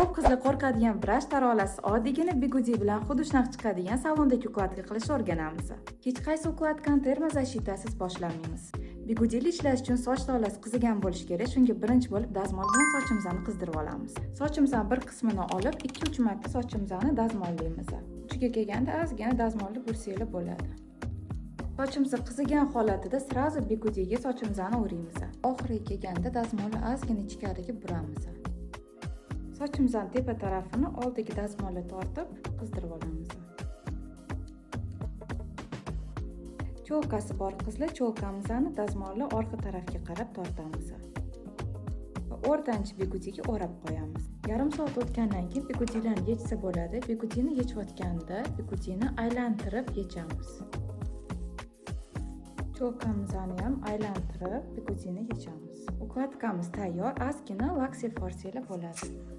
Ko'p qizlar qo'rqadigan браш tarolasi, oddiygina bigudi bilan xuddi shunaqa chiqadigan salondagi укладка qilishni o'rganamiz. Hech qaysi укладка ni термозащита siz boshlamaymiz. Bigudili ishlash uchun soch tolasi qizigan bo'lishi kerak. Shunga birinchi bo'lib dazmol bilan sochimizni qizdirib olamiz. Sochimizni bir qismini olib, 2-3 marta sochimizni dazmollaymiz. Uchiga kelganda ozgina dazmolni bursanglar bo'ladi. Sochimiz qizigan holatida сразу bigudiga sochimizni o'raymiz. Oxiriga kelganda dazmolni ozgina ichkariga buramiz. Sochimizni tepa tarafini oldigi dazmolga tortib qizdirib olamiz. Чёлка si bor qizlar, чёлка mizni dazmolni orqa tarafga qarab tortamiz. Va o'rtanchi bigudiga o'rab qo'yamiz. Yarim soat o'tgandan keyin bigudilarni yechsa bo'ladi. Bigudini yechayotganda bigudini aylantirib yechamiz. Чёлка mizni ham aylantirib bigudini yechamiz. Укладка miz tayyor, ozgina лак seporsanglar bo'ladi.